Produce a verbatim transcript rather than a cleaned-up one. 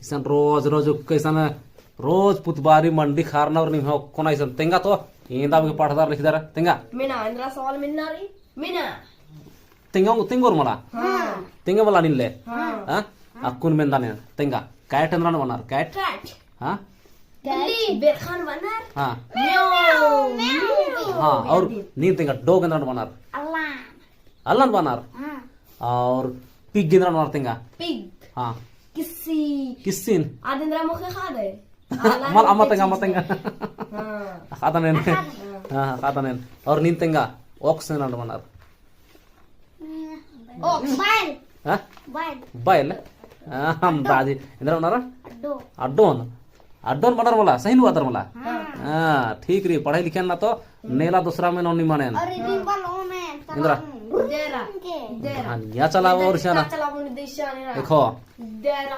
इसन रोज, रोज उक्का इसन, रोज पुतबारी मंडी खारना और निम्है ओक्कोना इसन तेंगा तो, एन्दा बग्गे पढ़दर लिखदर, तेंगा। मेना, एन्दरा सवाल मेन्ना रई, मेना। तेंगा, तेंगोर मला? हाँ। तेंगा मला नीन ले? हाँ। हाँ? अक्कुन मेन्दा ने, तेंगा। cat एन्दरन बअनर, cat? Cat। हाँ? बिल्ली, बेरखन बअनर। हाँ। म्याऊ, म्याऊ। हाँ, और नीन तेंगा, dog एन्दरन बअनर? अल्लान। अल्लान बअनर? हाँ। और pig एन्दरन बअनर तेंगा? Pig। हाँ। किस्सी। किस्सिन। आद एन्दरा मोख़े ख़ादय? मल अमा तेंगा, अमा तेंगा। हाँ। ख़ादन एन। हाँ, ख़ादन एन। और नीन तेंगा, ox एन्दरन बअनर? Ox। बैल। हाँ? बैल। बैल? हाँ, हम दादी। एन्दरन बअनर? अड्डो। अड्डोन। अड्डोन बअनर मला, सही नू अदर मला? हाँ। हाँ, ठीक रई, पढ़ाई लिखेन ना तो, नेला दूसरा में नोनी मानेन। अरे, बिम्बल ओने, एन्दरा? डेरा। डेरा। धनिया चलाबो और शाना। चलाबो ने देशाने ना। देखो। डेरा।